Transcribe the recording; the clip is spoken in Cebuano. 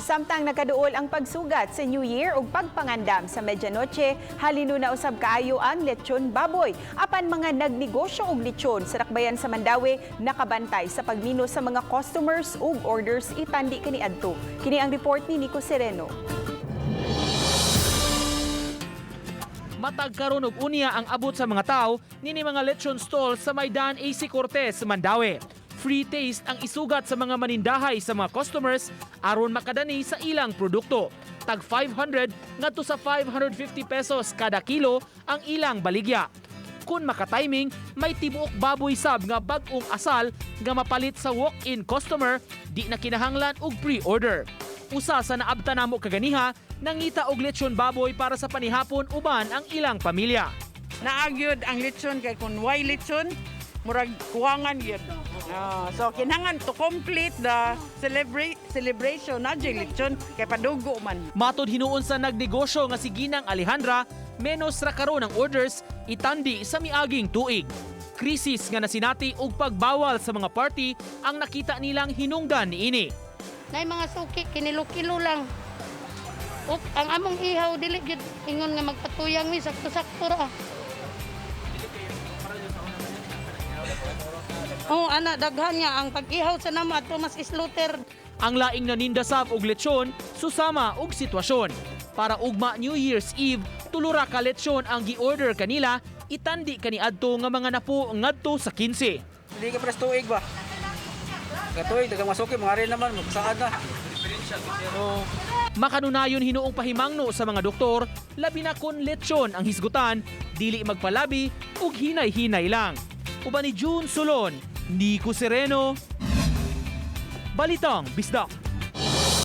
Samtang nakaduol ang pagsugat sa New Year ug pagpangandam sa medianoche, halino na usab kaayo ang lechon baboy. Apan mga nagnegosyo og lechon sa dakbayan sa Mandaue nakabantay sa pagmino sa mga customers ug orders itandi kaniadto. Kini ang report ni Nico Sereno. Matag karon og unya ang abot sa mga tao nini mga lechon stall sa Maidan AC Cortez, Mandaue. Free taste ang isugat sa mga manindahay sa mga customers aron makadani sa ilang produkto. Tag 500 ngadto sa 550 pesos kada kilo ang ilang baligya. Kung makatiming, may tibuok baboy sab nga bag-ong asal nga mapalit sa walk-in customer, di na kinahanglan og pre-order. Usa sa naabta namo kaganiha, nangita og lechon baboy para sa panihapon uban ang ilang pamilya. Naa gyud ang lechon kay kung why lechon, murag kuwangan gyud. Ah, so kinahanglan to complete the celebrate celebration na jud lechon kay padugo man. Matod hinuon sa nagnegosyo nga si Ginang Alejandra, menos ra karon ang orders itandi sa miaging tuig. Krisis nga nasinati og pagbawal sa mga party ang nakita nilang hinungdan niini. Nay mga suki kinilo-kilo lang. Ok, ang among ihaw dili gyud ingon nga magpatuyang mi, sakto-sakto ra. Oh, ana daghan nga ang pag-ihaw sa namo ato mas slaughter. Ang laing naninda sab og lechon susama og sitwasyon. Para ugma New Year's Eve, 3 ra ka lechon ang gi-order kanila itandi kaniadto nga mga napo ngadto sa 15. Hindi ka pres tuig ba? Katuig, dagang masuki, mga rin naman, magsaad na. Oo. Makanunayon hinuong pahimangno sa mga doktor, labi na kon lechon ang hisgutan, dili magpalabi ug hinay-hinay lang. Uban ni June Solon, Nico Sereno, Balitang Bisdak.